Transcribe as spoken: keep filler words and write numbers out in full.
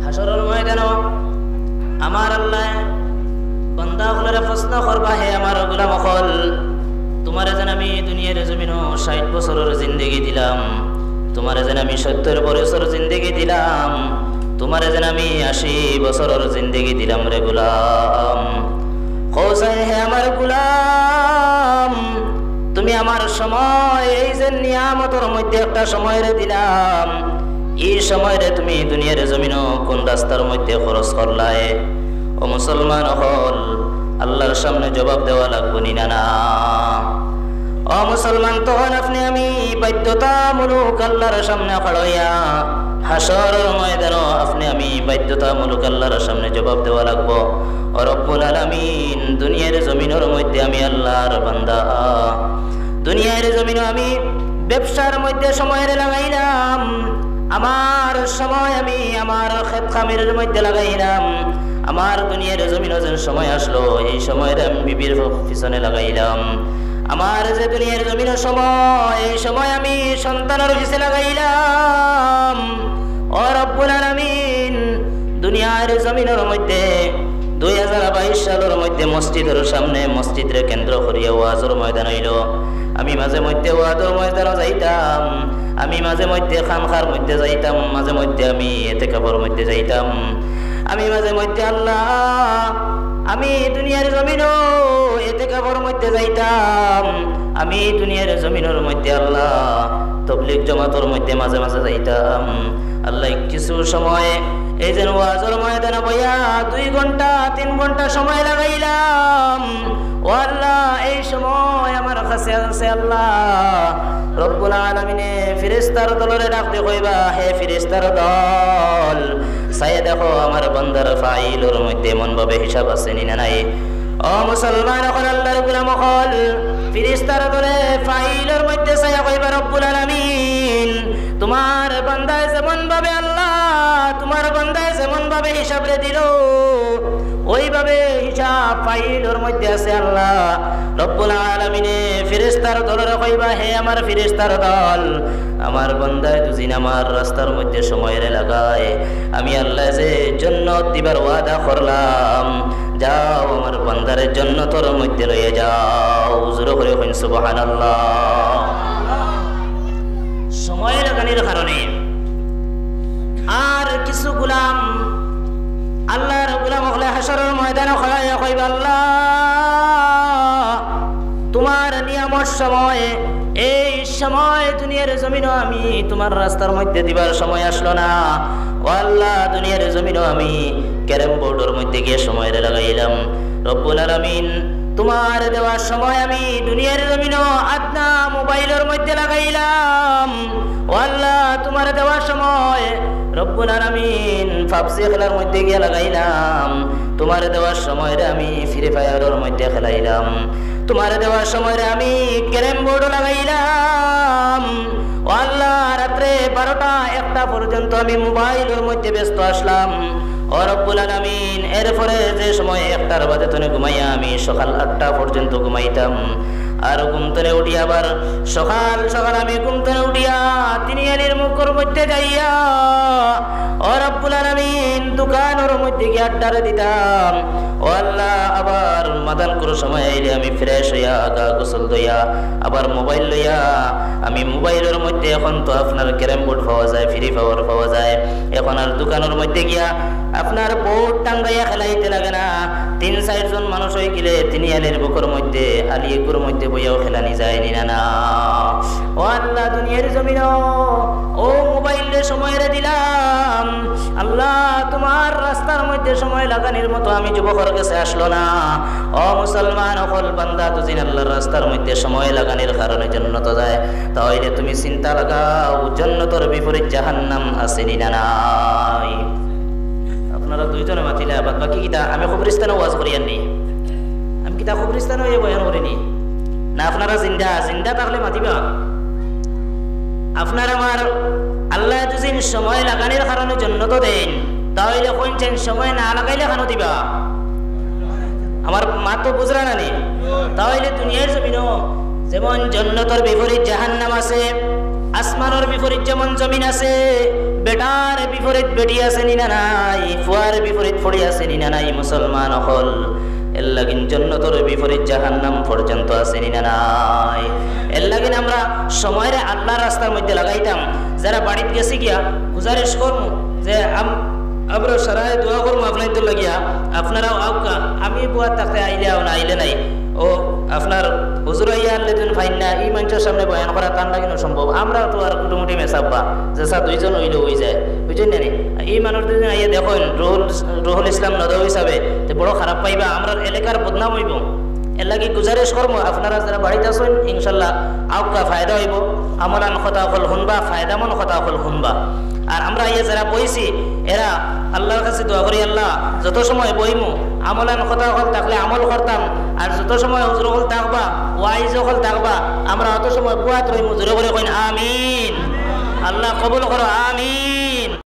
হাশরর ময়দানো আমার আল্লায় বান্দা অকলরে প্রশ্ন করবা, "হে আমার গোলাম অকল, তুমারে যেন আমি দুনিয়ার জমিনো ষাইট বছরর জিন্দেগি দিলাম, তুমারে যেন আমি সত্তর বছরর জিন্দেগি দিলাম, তুমারে যেন আমি আশি বছরর জিন্দেগি দিলাম রে গোলাম।" কওছাইন, "হে আমার গোলাম, তুমি আমার সময়, এই যে নিয়ামতর মধ্যে একটা সময়রে দিলাম, এই সময়রে তুমি দুনিয়ার জমিনো কোন রাস্তার মধ্যে খরচ করলায়?" ও মুসলমান অকল, আল্লাহর সামনে জবাব দেওয়া লাগবো নি না, না? ও মুসলমান, তখন আপনে আমি বাধ্যতামূলক আল্লাহর সামনে খাড়া অইয়া, হাশরর ময়দানো আপনে আমি বাধ্যতামূলক আল্লাহর সামনে জবাব দেওয়া লাগবো। ও রব্বুল আলামিন, দুনিয়ার জমিনর মধ্যে আমি আল্লাহর বান্দা, দুনিয়ার জমিনো আমি ব্যবসার মধ্যে সময়রে লাগাইলাম, আমার সময় আমি আমার খেত খামারের মধ্যে লাগাইলাম, আমার দুনিয়ার জমিনো যে সময় আসলো, এই সময়রে আমি বিবির পিছনে লাগাইলাম। আমার যে দুনিয়ার জমিনো সময়, এই সময় আমি সন্তানর পিছে লাগাইলাম। ও রব্বুল আলামিন, দুনিয়ার জমিনর মধ্যে দুই হাজার বাইশ সালর মধ্যে মসজিদর সামনে, মসজিদরে কেন্দ্র করিয়া ওয়াজর ময়দান অইলো। আমি মাঝে মধ্যে ওয়াজর ময়দানো যাইতাম, আমি মাঝে মধ্যে খানকার মধ্যে যাইতাম, মাঝে মধ্যে আমি এতেকাফর মধ্যে যাইতাম। আমি মাঝে মধ্যে, আল্লাহ, আমি দুনিয়ার জমিনো এতেকাফর মধ্যে যাইতাম, আমি দুনিয়ার জমিনর মধ্যে, আল্লাহ, তবলিগ জমাতর মধ্যে মাঝে মাঝে যাইতাম। আল্লাহ, কিছু সময় এই যে ওয়াজর ময়দানো বইয়া দুই ঘন্টা, তিন ঘন্টা সময় লাগাইলাম। ও আল্লাহ, এই সময় আমার কাছে আছে, আল্লাহ, রব্বুল আলামিনে ফিরিস্তার দলরে ডাক দিয়া কইবা, "হে ফিরিস্তার দল, চাইয়া দেখো আমার বান্দার ফাইলর মধ্যে এমন ভাবে হিসাব আছে নি না নাই?" ও মুসলমান অকল, আল্লাহর গোলাম অকল, ফিরিস্তার দলে ফাইলর মধ্যে চাইয়া কইবা, "রব্বুল আলামিন, তুমার বান্দায় যেমন ভাবে, আল্লাহ, তুমার বান্দায় যেমন ভাবে হিসাবরে দিলো, ওইভাবে হিসাব ফাইলর মধ্যে আছে, আল্লাহ।" রব্বুল আলামিনে ফিরিস্তার দলরে কইবা, "হে আমার ফিরিস্তার দল, আমার বান্দায় দুদিন আমার রাস্তার মধ্যে সময়রে লাগায়, আমি আল্লাহ যে জন্নত দিবার ওয়াদা করলাম, যাও আমার বান্দারে জন্নতর মধ্যে লইয়া যাও।" জোরে করি কইন সুবহানাল্লাহ। সময় লাগানির কারণে আর কিছু গোলাম, আল্লাহর গোলাম অকলে হাশরর ময়দানো খাড়া অইয়া কইবা, "আল্লাহ, তুমার নিয়ামত সময়, এই সময় দুনিয়ার জমিনো আমি তুমার রাস্তার মধ্যে দিবার সময় আসলো না। ও আল্লাহ, দুনিয়ার জমিনো আমি ক্যারাম বোর্ডর মধ্যে গিয়া সময়রে লাগাইলাম। রব্বুল আলামিন, তুমার দেওয়ার সময় আমি দুনিয়ার জমিনো আদনা মোবাইলর মধ্যে লাগাইলাম। ও আল্লাহ, তুমার দেওয়ার সময় রব্বুল আলামিন পাবজি খেলার মধ্যে গিয়া লাগাইলাম। তুমার দেওয়ার সময়রে আমি ফ্রি ফায়ারর মধ্যে খেলাইলাম। তুমার দেওয়ার সময়রে আমি ক্যারাম বোর্ডও লাগাইলাম।" ও আল্লাহ, রাত্রে বারোটা, একটা পর্যন্ত আমি মোবাইলর মধ্যে ব্যস্ত আসলাম। ও রব্বুল আলামিন, এরপরে যে সময় একটার বাদে তনে ঘুমাইয়া আমি সকাল আটটা পর্যন্ত ঘুমাইতাম, আর ঘুম তনে উঠি আবার সকাল সকাল আমি ঘুম তনে উঠিয়া তিন আলির মুখর মধ্যে যাইয়া, ও রব্বুল আলামিন, দোকানর মধ্যে গিয়া আড্ডারে দিতাম। ও আল্লাহ, আবার মাদান কুরু সময় আইলে আমি ফ্রেশ অইয়া, গা গোসল দইয়া, আবার মোবাইল লইয়া, আমি মোবাইলর মধ্যে এখন তো আপনার ক্যারাম বোর্ড পাওয়া যায়, ফ্রি ফায়ার পাওয়া যায়, এখন আর দোকানর মধ্যে গিয়া আপনার বোর্ড টাঙ্গাইয়া খেলাইতে লাগে না। তিন চাইরজন মানুষ অই গেলে তিন আলির বুকর মধ্যে, আলি একুর মধ্যে বইয়াও খেলানি যায় নি না, না? ও আল্লাহ, দুনিয়ার জমিনো ও মোবাইলরে সময়রে দিলাম। আল্লাহ, তুমার রাস্তার মধ্যে সময় লাগানির মতো আমি যুবকর গেছে আসলো না। ও মুসলমান অকল, বান্দা দুদিন আল্লাহর রাস্তার মধ্যে সময় লাগানির কারণে জন্নত যায়, তাইলে তুমি চিন্তা লাগাও, জন্নতর বিপরীত জাহান্নাম আছে নি না নাই? আপনারা দুইজনে মাতিলা, বাদ বাকি কিতা? আমি কবরিস্তানো ওয়াজ করিয়ার নি? আমি কিতা কবরিস্তানো এই বয়ান করি নি? না, আপনারা জিন্দা, জিন্দা থাকলে মাতিবা। আপনার আমার আল্লাহ দুদিন সময় লাগানির কারণে জন্নত দেন, তাইলে কইন চাইন সময় না লাগাইলে কেন দিবা? আমার মাত তো বুঝরা না নি? তাইলে দুনিয়ার জমিনো যেমন জন্নতর বিপরীত জাহান্নাম আছে, আসমানর বিপরীত যেমন জমিন আছে, বেটার বিপরীত বেটি আছে নি না নাই, ফুয়ার বিপরীত ফুড়ি আছে নি না নাই, মুসলমান অকল। এর লাগিন জন্নতর বিপরীত জাহান্নাম পর্যন্ত আছে নি না নাই। এর লাগিন আমরা সময়রে আল্লাহর রাস্তার মধ্যে লাগাইতাম। যারা বাড়িত গেছি গিয়া গুজারিশ করমু যে আম-, আমরা সারায় দোয়া করমু আপনাইন্তর লাগিয়া, আপনারাও আউক্কা। আমি বুয়া থাকতে আইলে আও, না আইলে নাই। ও আপনার হুজুর আইয়া আনলে দিন ফাইন না, ই মানষর সামনে বয়ান করা তান লাগিন অসম্ভব। আমরা তো আর কুটুমুটি মেসাব্বা, যে সা দুইজন অইলে অই যায়, বুঝছইন না নি? ই মানুষ দুইজন আইয়া দেখইন, রুহুল, রুহুল ইসলাম নদওয়ী হিসাবে, তে বড় খারাপ পাইবা, আমরার এলাকার বদনাম অইবো। এর লাগি গুজারিশ করমু, আপনারা যারা বাড়িত আছইন, ইনশাল্লাহ আউক্কা ফায়দা অইবো। আমলান কথা অকল হুনবা, ফায়দামন কথা অকল হুনবা। আর আমরা ইয়ে যারা বইছি, এরা আল্লাহর কাছে দোয়া করি, "আল্লাহ, যত সময় বইমু, আমলান কথা অকল থাকলে আমল করতাম, আর যত সময় হুজুর অকল থাকবা, ওয়াইজ অকল থাকবা, আমরা অত সময় বুয়াত রইমু।" জোরে করি কইন, "আমিন।" আল্লাহ কবুল করো, আমিন।